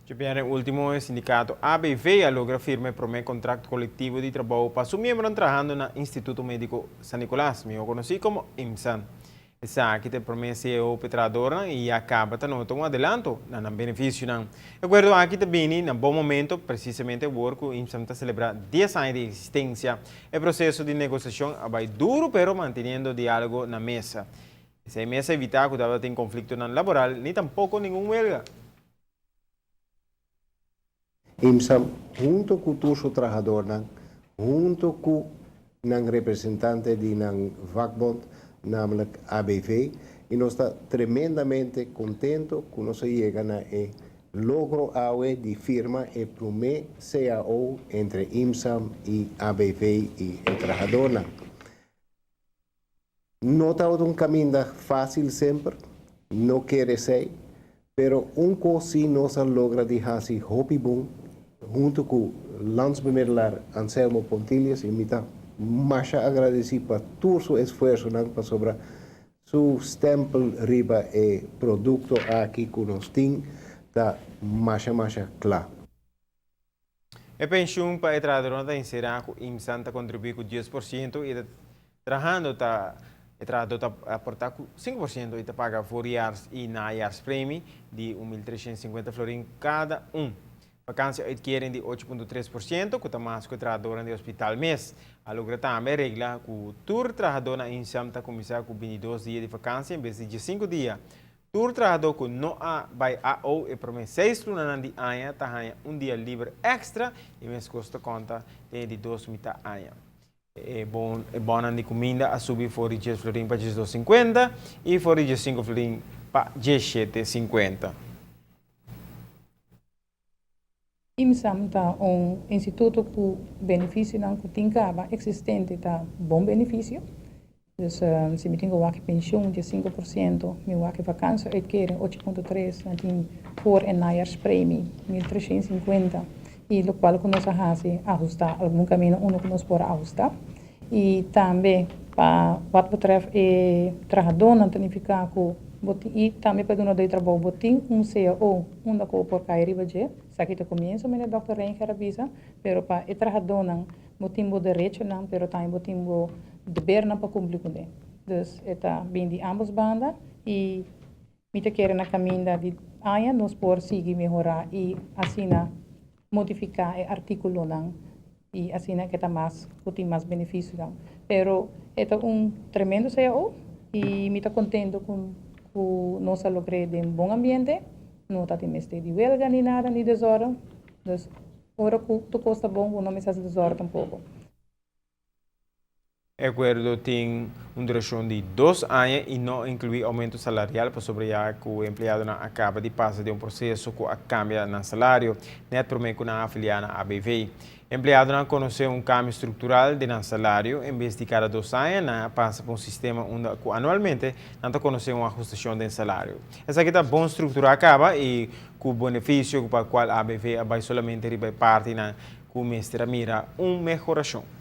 Djabièrnè último e sindikato ABV a logra firma e promé kontrakt kolektivo di trabou pa su miembronan trahando na Instituto Médiko San Nicolas, mihó konosí komo IMSAN. Esaki ta e promé cao pa e trahadornan i ya kaba ta nota un adelanto na nan benefisionan. E akuerdo aki ta bini na bon momento, presisamente awor ku IMSAN ta selebrá dies aña di eksistensia. E proseso di negosiashon a bai duru pero manteniendo diálogo na mesa. Esei mes a evitá ku tabatin konfliktonan laboral ni tampoko ningun welga. IMSAM hunto ku tur su trahadornan, hunto ku nan representante di nan vakbond, namelijk ABV, i nos ta tremendamente kontento ku nos a yega na e logro awe di firma e promé cao entre IMSAM i ABV i e trahadornan. No tabata un kaminda fásil semper, no kere esei, pero un kos sí nos a logra di hasi hopi bon huntu ku Landsbemiddelaar Anselmo Pontilius i mi ta masha agradesí pa tur su esfuersonan pasobra su stèmpel riba e produkto aki ku nos tin ta masha masha kla. E penshun pa e trahadornan ta enserá ku IMSAN ta kontribuí ku 10% i ta trahando ta e trahadó ta aportá ku 5% i ta paga voorjaars i najaarspremie di 1350 florin kada un. Vakantie uitkering di 8.3% ku ta mas ku e trahadornan di hospital mes. A logra tambe regla ku tur trahadó na IMSAN ta kuminsá ku 22 dia di vakantie en bes di 15 dia. Tur trahadó ku no a bai AO e promé seis lunanan di aña ta haña un dia liber èkstra i meskos ta konta den e di dos mitá aña. E bon e bònnan di kuminda a subi for di djes florin pa 12.50 i for di 15 florin pa 17.50. IMSAM ta un instituto ku benefisionan ku tin kaba eksistente ta bon benefisio. Dus si mi tin ku wak e penshun di 5%, mi wak e vakantie-uitkering 8.3, nan tin voor en najaarspremie 1350 i lokual ku nos a hasi ahustá algun kaminda unu ku nos por a ahustá. I tambe pa wat betreft e trahadónan ta nifiká ku bo tin i tambe pa e dunadó di trabou bo tin un cao unda ku bo por kai riba dje. Esaki ta komienso manera dòkter Renger a bisa, pero pa e trahadónan bo tin bo derechonan pero tambe bo tin bo debernan pa kumpli kuné. Dus e ta bin di ámbos banda i mi ta kere na kaminda di aña nos por sigui mehorá i asina modifiká e artíkulonan i asina ke ta mas ku tin mas benefisionan. Pero e ta un tremendo cao i mi ta kontento ku ku nos a logr'é den bon ambiente, no ta tin mester di welga ni nada ni desòrden. Dus ora ku tur kos ta bon bo no mester hasi desòrden tampoko. E akuerdo tin un durashon di dos aña i no inkluí oumento salarial pasobra ya ku e empleadonan a kaba di pasa den un proseso ku a kambia nan salario nèt promé ku nan a afiliá na ABV. Empleadonan konosé un kambio struktural den nan salario, en bes di kada dos aña nan a pasa pa un sistema unda ku anualmente nan ta konosé un ahustashon den salario. Esaki ta bon strukturá kaba i ku benefisio pa kual ABV a bai solamente riba e partinan ku mester a mira un mehorashon.